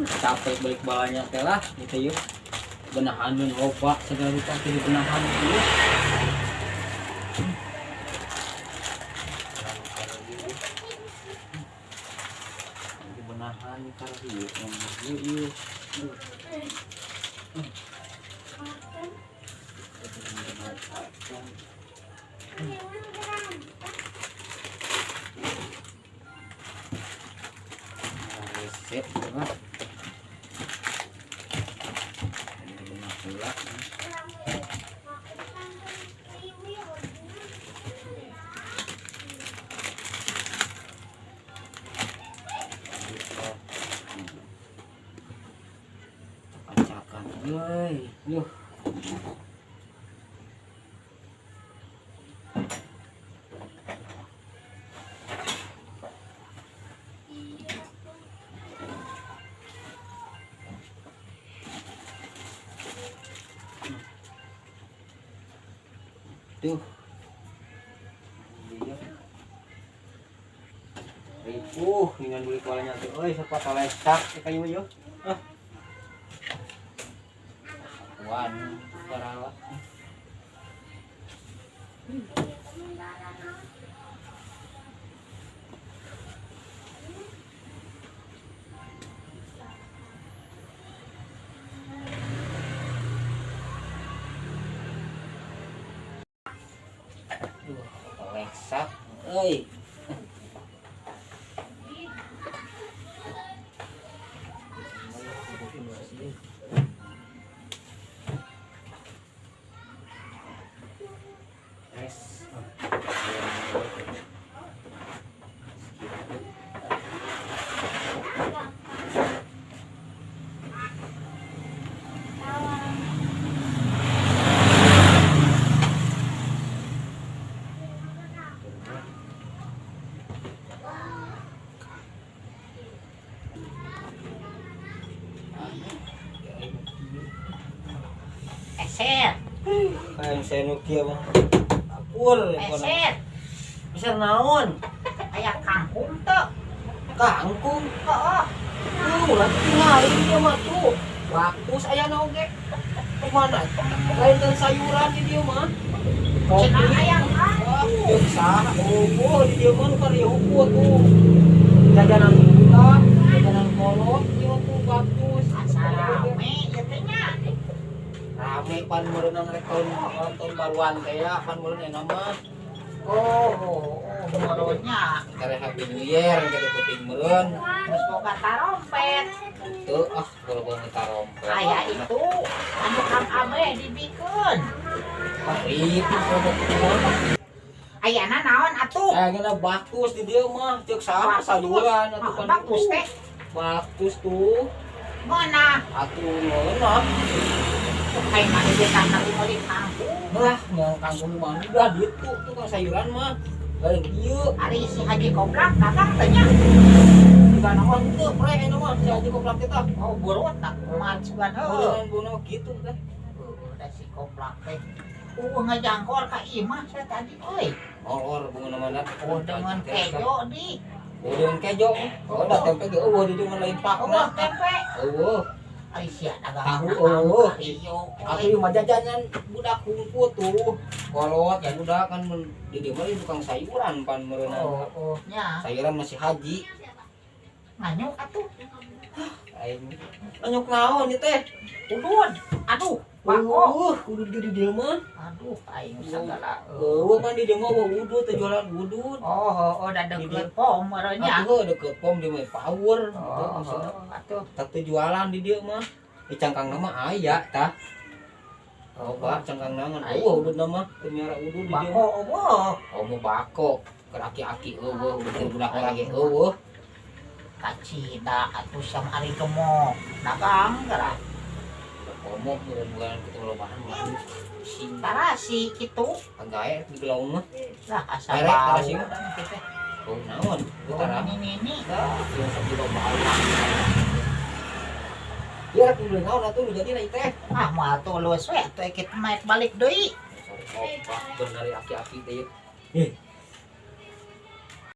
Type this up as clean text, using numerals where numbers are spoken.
Capek balik balanya teh lah gitu yuk. Benahan loba segala rupa teh dibenahan gitu. Dibenahan karena ieu ieu ieu. Reset mah. Dibenah heula. Acakan euy. Yuh. Tuh. Iya. Ripuh dengan beli kualanya tuh. Euy, siapa talesak kayu ieu. Ah. Wan paralah. Duh, talesak euy. Es. Eser, Kayak saya Nokia mah. Apur. eser, Bisa naon? aya kangkung teu. Kangkung. Heeh, Tuh, lah tinggalin dia mah tuh. Bagus aya oge. Kemana? Lain kan sayuran di dia mah. cenah aya Ah, kangkung. jeung saha? Oh, di dia mah nu karya tuh. Jajanan budak, jajanan kolot ieu mah tuh bagus. Asa rame ieu teh nya. Rame pan meureunang rek tahun tahun baruan teh ya, pan meureun enak mah. Oh, oh, oh, meureun nya. Kare Happy New Year gitu penting meureun. Geus boga tarompet. Tuh, ah, kalau tarompet. Aya itu anu Kang Abe dibikeun. Ah, itu kalau mah. Ayana naon atuh? Eh, gina bagus di dia mah, cek saha sayuran atuh Ah, kan. bagus teh. Bagus tuh. Mana? Atuh ngeunah. Kayak mana dia tanah meuli kangkung. Lah, yang kangkung mah udah gitu tuh kan sayuran mah. Lain ieu Ari si Haji Koplak dagang teh nya. juga naon teu pre eta mah si Haji Koplak teh tah. Oh, burut tak kumat sugan heuh. Meureunnan bono gitu teh. Udah si Koplak teh. Ngejangkor ka imah saya tadi euy. Olor bunga mana? Oh, dengan kejo di. Oh, dengan kejo. Oh, da tempe ge eueuh di dieu mah lain Oh, pakna. tempe. Eueuh. Ari sia dagang. Tahu, eueuh. Iyo. Atuh ieu mah jajanan budak hungkul tuh. Kolot ya budak kan mun di dieu mah tukang sayuran pan meureunnan. Oh, oh, nya. Sayuran masih haji. Nganyuk atuh. Aing nanyuk naon ieu teh? Udud. Aduh, bako. Udud ge di dieu mah. Aduh, aing sagala. Eueuh pan di dieu mah eueuh udud teh jualan udud. Oh, oh, oh, da deket pom meureun nya. Atuh heuh deket pom di mah power gitu Oh, maksudna. oh, atuh. Tah teu jualan di dieu mah. Di cangkangna mah aya tah. Loba cangkangna ngan eueuh ududna mah teu miara udud di dieu. Bako eueuh. Oh mau bako keur aki-aki eueuh udud teh budak orang ge eueuh. Kacida atuh sam ari gemok. Dagang geura. Budak komo meureun bulan kitu lobahan mah. Sing Tarasi kitu. kagae di gelong mah. Lah asa Merek, bau. tarasi mah. Kitu. Oh naon? Oh, Utara. ini ini. Tah, ieu sok juga bau. Ya rek meuli naon atuh nu jadi na teh. Ah, moal tulus we atuh kita naik balik deui. Oh, bener aki-aki teh. Eh,